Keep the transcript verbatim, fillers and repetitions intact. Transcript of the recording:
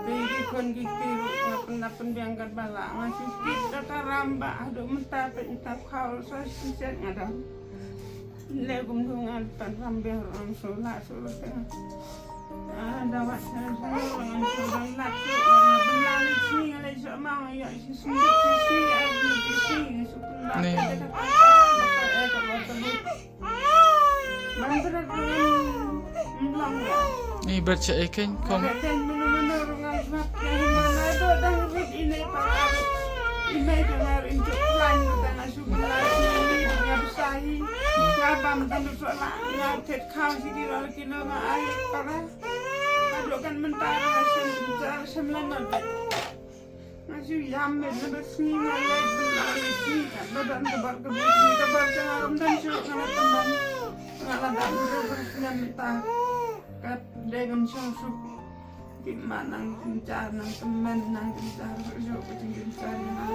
Te ki khun ki kti ruh nga pynlap pynbiang katba lah, nga shu kit da ka ram ba haduh mynta peit mynta khaw sa shisien nga dang. Leh kumno nga pan ram biang ruh ngam shu lah shuh ruh te. Ah, da wat sha sha ruh ngam shu dang lap shuh, nga pynlap leit sngi nga leit sha ma nga ïoh shi senduk shi shi, ah, senduk shi shi, nga shu pynlap. Ni. Te ka ta ka ta ka ta eh ka ta ka ta. Ban bret ruh ngam long ïa. Ni bret sha eh kein khong. Bret kein mano mano ruh ngam sngap ïa hi ma nga doh dang rit ine para. Ine ka nga rit juk plan ka nga shu bla ine nga bsa hi. Nga bam dang shu la nga thet khaw shi kilo kilo nga ai para. Haduh kan mynta nga shem shem la na. Nga shu ïam met na ba sngi nga leit, nga leit sngi ka ba don ka bar ka ba sngi ka bar ka nga ram don shu nga la tymmen. Nga la dap ruh ba sngi mynta. Ka dei ban shong suk. Ki ma nang kynjar nang tymmen nang kynjar ruh shu ka jingkynjar nga.